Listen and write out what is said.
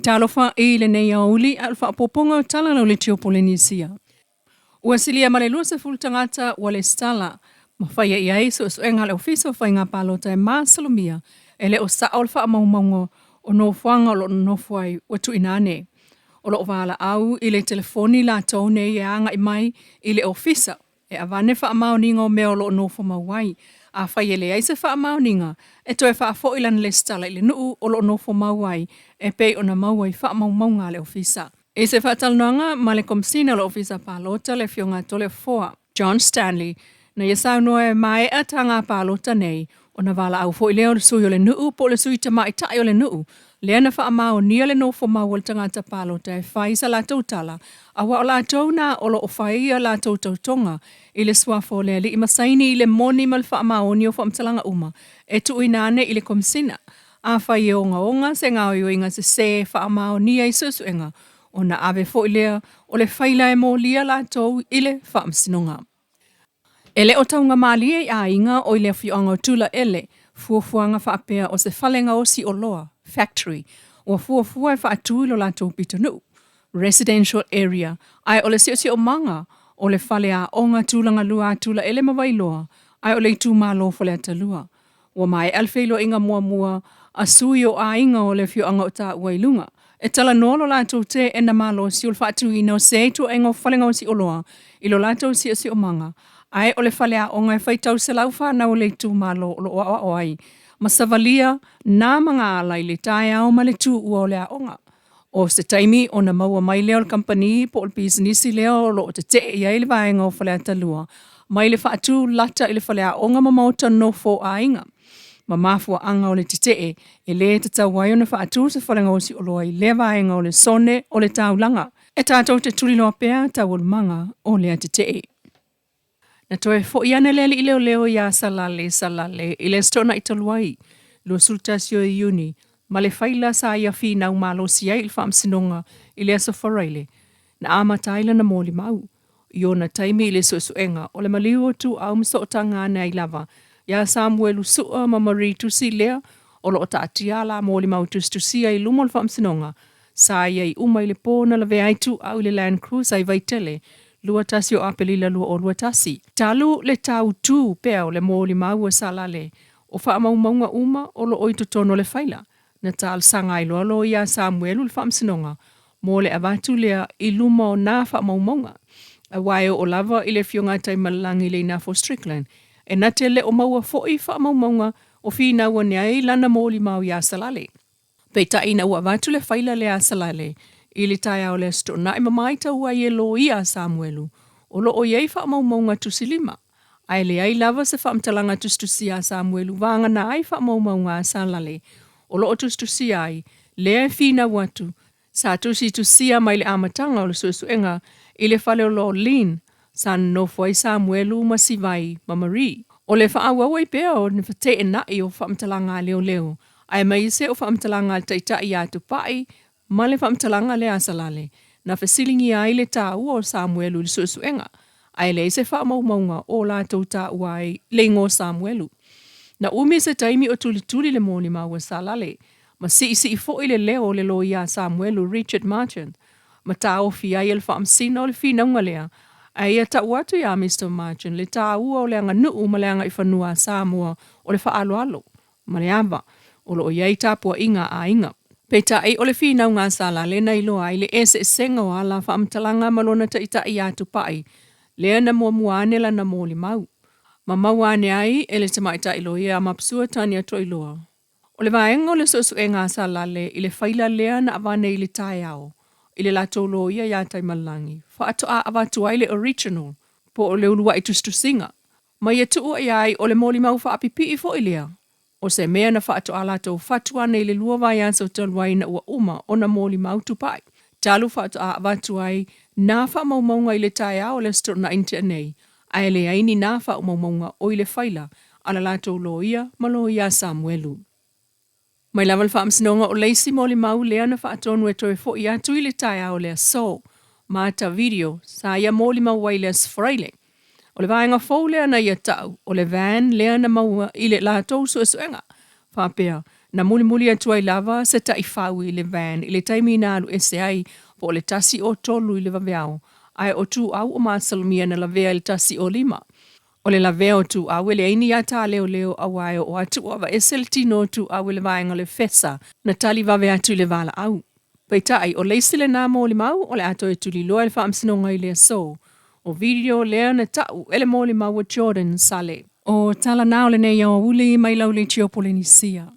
Talofa i lenei aoauli a o le faaopoopoga o tala lauleiti o Polenisia. Ua silia ma le 20 tagata ua lesitala ma faia i ai suesuega a le Ofisa o Faiga Palota e masalomia e le o sao le faamaumauga o nofoaga o lo o nonofo ai ua tuuina ane. O lo o valaau i le telefoni latou nei e agai mai i le Ofisa e avane faamaoniga o mea o lo o nofo mau ai. Afai e leai se faamaoniga, e toe faafoi lana lesitala i le nuu o lo o nofo mau ai e pei ona maua i faamaumauga a le Ofisa. I se faatalanoaga ma le Komesina o le Ofisa Palota le Afioga Toleafoa John Stanley, na ia saunoa e maea taga palota nei ona valaau foi lea o le sui o le nuu po o le sui tamaitai o le nuu lea na faamaonia le nofo mau a le tagata palota e fai sa latou tala, aua o latou na o lo o fai a latou tautoga i le suafa o le Alii ma saini i le moni ma le faamaoni o faamatalaga uma e tuuina ane i le Komesina. Afai e ogaoga se gaoioiga sesē e faamaonia i suesuega, ona ave foi lea o le faila e molia latou i le Faamasinoga. E le o taugamalie i aiga o i le afioaga o Tulaele fuafuaga faapea o se fale gaosi oloa, factory, ua fuafua e faatu i lo latou pitonuu, residential area, ae o le siosiomaga o le faleaoga tulagalua a Tulaele ma Vailoa, ae o le itumalo o Faleata 2. Ua maea le feiloaiga muamua a sui o aiga o le afioaga o taua i luga, e talanoa lo latou teena malosi o le faatuina o se ituaiga o fale gaosi oloa i lo latou siosiomaga, ae o le faleaoga e faitau selau fanau o le itumalo o lo o aoao ai ma savalia nā magaala i le taeao ma le tuua o le aoga. O se taimi ona maua mai lea o le kamupani po o le pisinisi lea o lo o tetee i ai le vaega o Faleata 2 mai le faatu lata i le faleaoga ma maota nofo o aiga. Ma mafuaaga o le tetee e le tatau ai ona faatu se fale gaosi oloa i lea vaega o le sone o le taulaga. E tatou te tuliloa pea taualumaga o lea tetee. Na toe foi ane le alii leoleo iā Salale Salale i le Aso Toonai talu ai, 21 o Iuni, ma le faila sa ia finau malosi ai i le Faamasinoga i le Aso Faraile, na amata ai lana molimau. I ona taimi i le suesuega o le maliu o Tuuau ma sootaga ane ai lava iā Samuelu Sua ma Marie Tusi lea o lo o taatia a la molimau tusitusia i luma o le Faamasinoga sa i ai uma i le po na lavea ai Tuuau i le Land Cruiser i Vaitele 21 o Aperila 2021. Talu le tau tu pea o le molimau a Salale, o faamaumauga uma o lo o i totonu o le faila, na talosaga ai loa loia a Samuelu i le Faamasinoga mo le avatu lea i luma o nā faamaumauga. Aua e oo lava i le Afioga a Taimalelagi Leinafo Strickland, e na te le o maua foi faamaumauga o finau ane ai lana molimau iā Salale. Peitai ina ua avatu le faila lea a Salale i le taeao o le Aso Toonai ma maitau ai e loia a Samuelu, o lo o i ai faamaumauga tusilima, ae leai lava se faamatalaga tusitusia a Samuelu vagana ai faamaumauga a Salale o lo o tusitusia ai lea e finau atu sa tusitusia mai le amataga o le suesuega i le fale o Lorleen sa nonofo ai Samuelu ma Sivai ma Marie. O le faaauau ai pea o ni feteenai o faamatalaga a leoleo aemaise o faamatalaga a le taitai ia Tupai ma le faamatalaga lea a Salale, na fesiligia ai le taua o Samuelu i le suesuega, ae leai se faamaumauga o latou taua ai le igoa o Samuelu. Na umi se taimi o tulituli le molimau a Salale, ma siisii foi le leo o le loia a Samuelu Richard Marchant, ma taofi ai e le Faamasino o le finauga lea, ae ia tau atu iā Mister Marchant le taua o le aganuu ma le agaifanua a Samoa o le faaaloalo ma le ava o lo o i ai tapuaiga a aiga. Peitai, o le finauga a Salale na iloa ai le eseesega o ala faamatalaga ma lona taitai iā Tupai, lea na muamua ane lana molimau. Ma maua ane ai e le tamaitai loia a Mapsua Tania Toiloa. O le vaega o le suesuega a Salale i le faila lea na avane i le taeao i le latou loia iā Taimalelagi, faatoa avatu ai le original po o le uluai tusitusiga ma ia tuua i ai o le molimau faapipii foi lea o se mea na faatoa latou fatu ane i le lua vaiaso talu ai ina ua uma ona molimau Tupai talu faatoa avatu ai nā faamaumauga i le taeao o le Aso Toonai na tea nei, ae leai ni nā faaumaumauga o i le faila a la latou loia ma loia a Samuelu. Mai lava le faamasinoga o le isi molimau lea na faatonu e toe foi atu i le taeao o le aso. Mata video sa ia molimau ai i le Aso Faraile. O le vaega fou lea na ia tau, o le van lea na maua i le latou suesuega. Faapea, Na mulimuli atu ai lava se taifau i le van i le taimi na alu ese ai, po o le 1:03 i le vaveao, ae o Tuuau ua masalomia na lavea i le 1:05. O le lavea o Tuuau e leai ni ata a leoleo aua e oo atu ua aveese le tino o Tuuau e le vaega o le FESA na tali vave atu i le valaau. Peitai, o le isi lena molimau o le a toe tuliloa e le Faamasinoga i le aso. O video lea na tau e le molimau a Jordan Sale. O tala na o lenei aoauli mai lau leitio Polenisia.